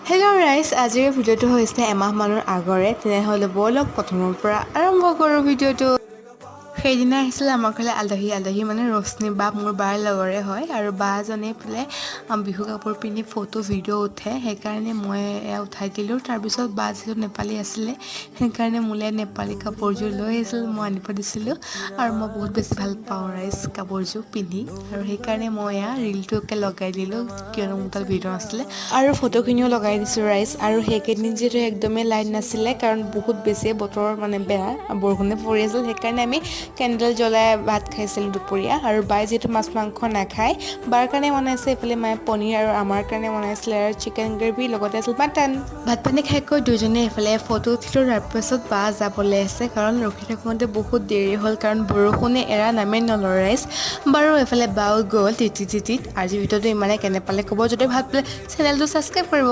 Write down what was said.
Hello' ৰাইজ, আজিৰ ভিডিঅ'টো হৈছে এমাহমানৰ আগৰে। তেনেহ'লে ব'লক, প্ৰথমৰ পৰা আৰম্ভ কৰোঁ ভিডিঅ'টো। সেইদিনা আহিছিলে আমাৰ ঘৰলৈ আলহী। আলহী মানে ৰশ্মি বা, মোৰ বাৰ লগৰে হয়। আৰু বাজনে বোলে বিহু কাপোৰ পিন্ধি ফটো ভিডিঅ' উঠে, সেইকাৰণে মই এয়া উঠাই দিলোঁ। তাৰপিছত বা যিহেতু নেপালী আছিলে, সেইকাৰণে মোলৈ নেপালী কাপোৰযোৰ লৈ আহিছিল, মই আনিব দিছিলোঁ। আৰু মই বহুত বেছি ভাল পাওঁ ৰাইজ কাপোৰযোৰ পিন্ধি আৰু সেইকাৰণে মই এয়া ৰিলটোকে লগাই দিলোঁ, কিয়নো মোৰ তাত ভিডিঅ' নাছিলে। আৰু ফটোখিনিও লগাই দিছোঁ ৰাইজ। আৰু সেইকেইদিন যিহেতু একদমেই লাইট নাছিলে, কাৰণ বহুত বেছিয়ে বতৰ মানে বেয়া, বৰষুণে পৰি আছিল, সেইকাৰণে আমি কেণ্ডেল জ্বলাই ভাত খাইছিলোঁ দুপৰীয়া। আৰু বাই যিহেতু মাছ মাংস নাখায়, বাৰ কাৰণে বনাইছে এইফালে মায়ে পনীৰ আৰু আমাৰ কাৰণে বনাইছিলে আৰু চিকেন গ্ৰেভি, লগতে আছিল মাটন। ভাত পানী খাই কৈ দুজনে এইফালে ফটো উঠিলোঁ। তাৰপিছত বা যাবলৈ আছে, কাৰণ ৰখি থাকোঁতে বহুত দেৰি হ'ল, কাৰণ বৰষুণে এৰা নামেই নলয় ৰাইজ। বাৰু, এইফালে বাও গ'ল তিতি তিতিত। আজিৰ ভিডিঅ'টো ইমানে। কেনে পালে ক'ব। যদি ভাল পালে চেনেলটো ছাবস্ক্ৰাইব কৰিব।